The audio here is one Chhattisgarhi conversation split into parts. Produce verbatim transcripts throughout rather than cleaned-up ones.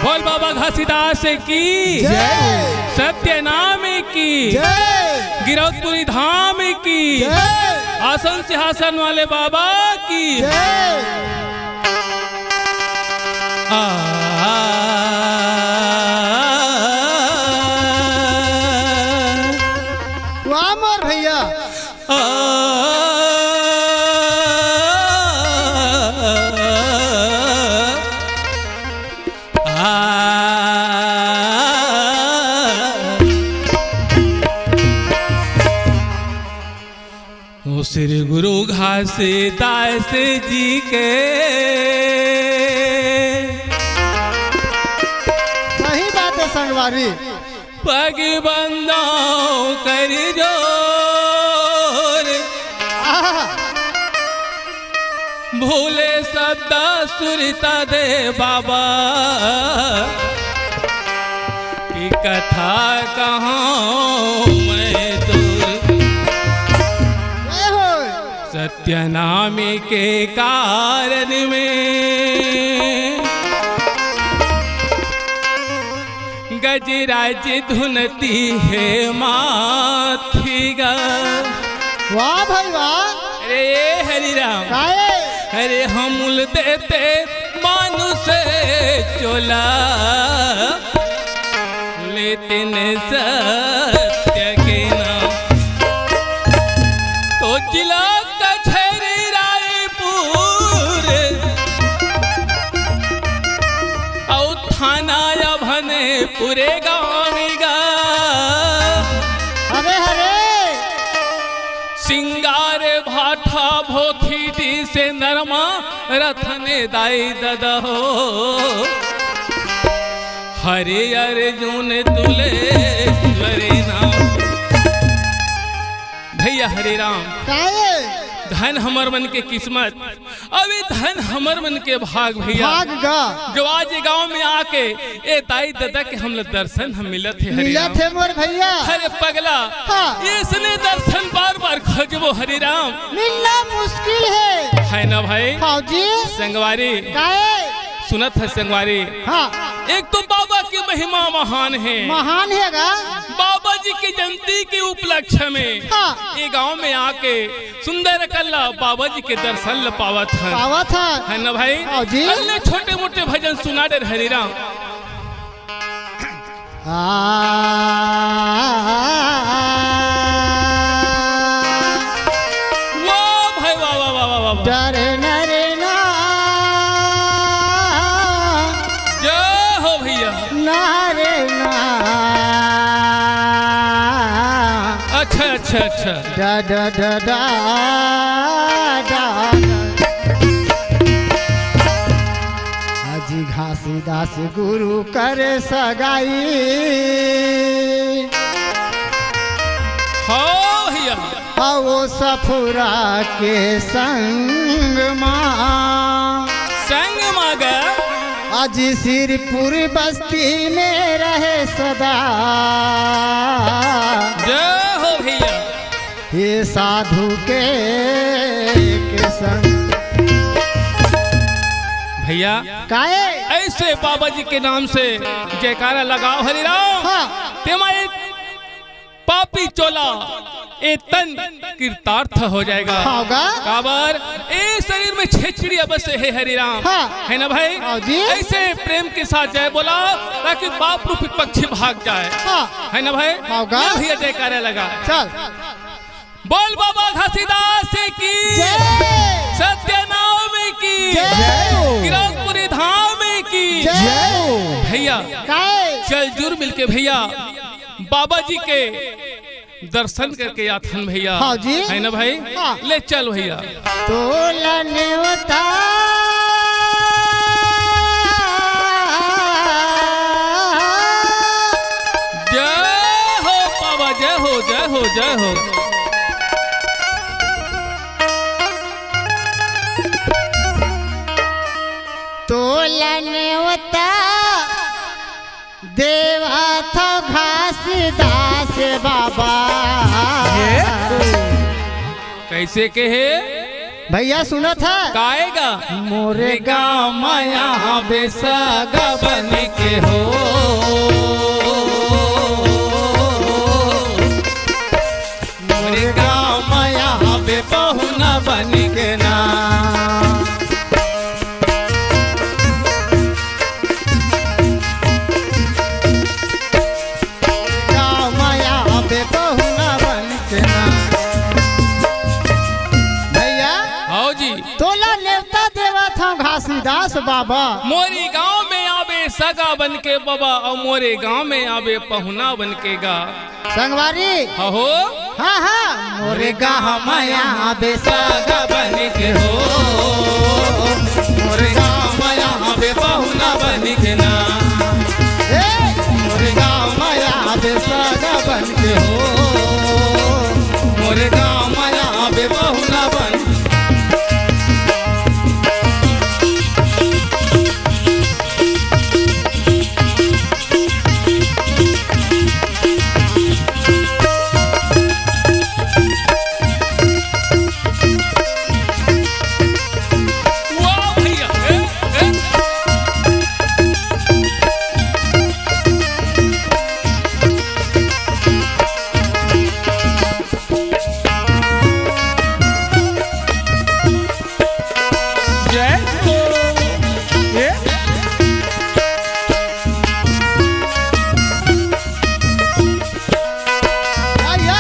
बोल बाबा घासीदास की जय। सत्यनाम की जय। गिरौदपुरी धाम की जय। आसन सिंहासन वाले बाबा की जय। आ, आ, वाह मोर भैया। आ, आ, ओ श्री गुरु घासीदास जी के सही बात है संगवारी। पग बंदाओ कर जोर। आहा। भूले सदा सुरता दे बाबा, कि कथा कहाँ मैं दूर। जय हो। सत्यनामी के कारण में गजराज धुनती है माथी गा। वाह भाई वाह। अरे ए हरिराम। काहे? अरे हम उल देते मानुष चोला, लेकिन सत्य के नाम तो जिला कचहरी रायपुर। अउ थाना अभनपुरे गाँव गा। हरे हरे। सिंगार भाठा भोथी डी से नरमा रथने दाई ददा हो। हरे अर्जुन तुले लरे नाम। भैया हरे राम। काहे? धन हमर मन के किस्मत, अभी धन हमर मन के भाग भैया। भाग गा। जो आज ये गांव में आके ए दाई ददा के हमला दर्शन हम मिलत हे हरे मिलत राम। हे मोर भैया। अरे पगला, हाँ। इसने दर्शन बार बार खोजबो हरे राम। मिलना मुश्किल है। है ना भाई? हाँ जी। संगवारी। काहे? सुनत है संगवारी। हाँ। एक तो बाबा की महिमा महान है। महान है गा। बाबा जी की जयंती के उपलक्ष्य में हाँ। ये गांव में आके सुंदर कल्ला बाबा जी के दर्शन ल पावत हन। पावत हन। है ना भाई? हाँ जी। अन्य छोटे मोटे भजन सुना डर हरिराम। आ, वाह भाई, वाह, वाह, वाह, वाह, वाह। डरे नरे ना। जय हो भैया। ना रे ना। अच्छा, अच्छा, अच्छा। डा, डा, डा, डा, डा। अजी घासीदास गुरु कर सगाई। हो भैया। आओ सफुरा के संग मा। संग मा गा। अजी सिरपुर बस्ती में रहे सदा। जय हो भैया। ये साधु के, के संग। भैया, काहे? ऐसे बाबा जी के नाम से जयकारा लगाओ हरिराम। हाँ। तेमा एक पापी चोला, ए तन कृतार्थ हो जाएगा। होगा। काबर ए शरीर में छेचड़ी अवश्य है हरिराम। हाँ। है ना भाई? हाँ जी। ऐसे प्रेम के साथ जय बोला, ताकि बाप रूपी पक्षी भाग जाए। हाँ। है ना भाई? होगा। ये भैया जयकारा लगा। चल। बोल बाबा घासीदास की जय। सत्यनाम की जय। गिरौदपुरी धाम की जय। भैया, काय? चल जुर मिलके भैया बाबा जी के दर्शन करके आथन भैया। हाँ जी। है ना भाई? हाँ। ले चल भैया। तोला नेवता। जय हो बाबा, जय हो, जय हो, जय हो। तोला नेवता देवा था घासीदास बाबा। ये? कैसे कहे? भैया सुनत है? काएगा? मोरे गाँव माया बेसगा बन के हो। मोरे गाँव म आबे पहुना बन के ना। गाँव म आबे पहुना बन के ना। भैया, हव जी। तोला नेवता देवत हंव घासीदास बाबा। मोरे गाँव म आबे सगा बन के बाबा, अउ मोरे गाँव म आबे पहुना बन के गा। संगवारी। हहो। हाँ, हाँ। मोरे गाँव म आबे सगा बन के हो। मोरे गाँव म आबे पहुना बन के ना। ए, मोरे गाँव म आबे सगा बन के हो। मोरे गाँव म आबे पहुना बन। वाह भैया, ए, ए। जय हो। ए? या, या।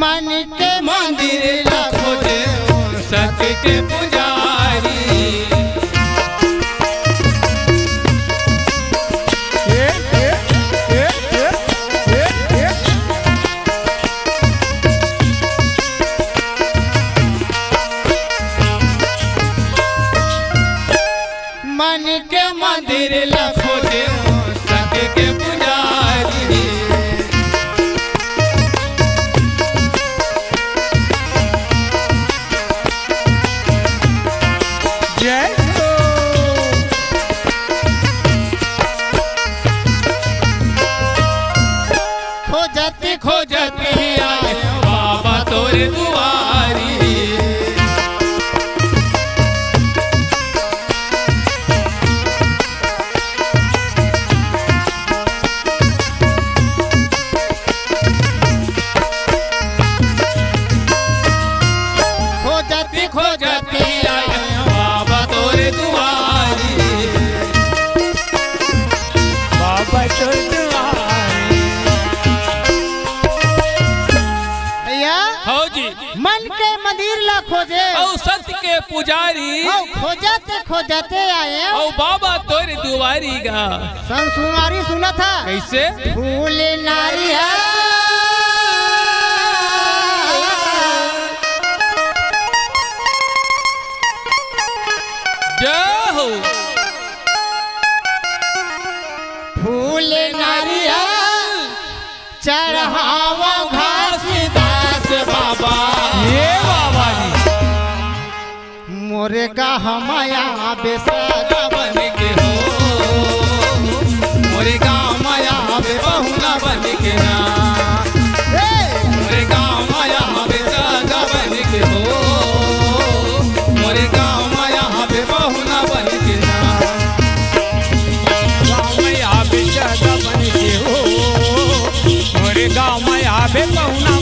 मन के मंदिर ला खोजे सत के पुजारी। ए, ए, ए, ए, ए, ए। मन के मंदिर ला खोजे सत के पुजारी। जय हो। खोजत खोजत ही आए बाबा तोरे दुआरी। खोजत खोजत आए बाबा तोरे दुआरी। बाबा तोरे दुआरी। भैया, हव जी। मन के मंदिर ला खोजे। अउ सत के पुजारी। अउ खोजत खोजत आए। अउ बाबा तोरे दुआरी गा। संगवारी सुनत हा। कइसे? फूल नारियल। जय हो। फूल नारियल चढ़ावा घासीदास बाबा। ए बाबा जी। मोरे गाँव म आबे सगा बन के हो। मोरे गाँव म आबे पहुना बन के ना। ए! मोरे गाँव म आबे सगा बन के हो। मोरे गाँव म आबे पहुना बन के ना। गाँव म आबे सगा बन के हो। मोरे गाँव म आबे पहुना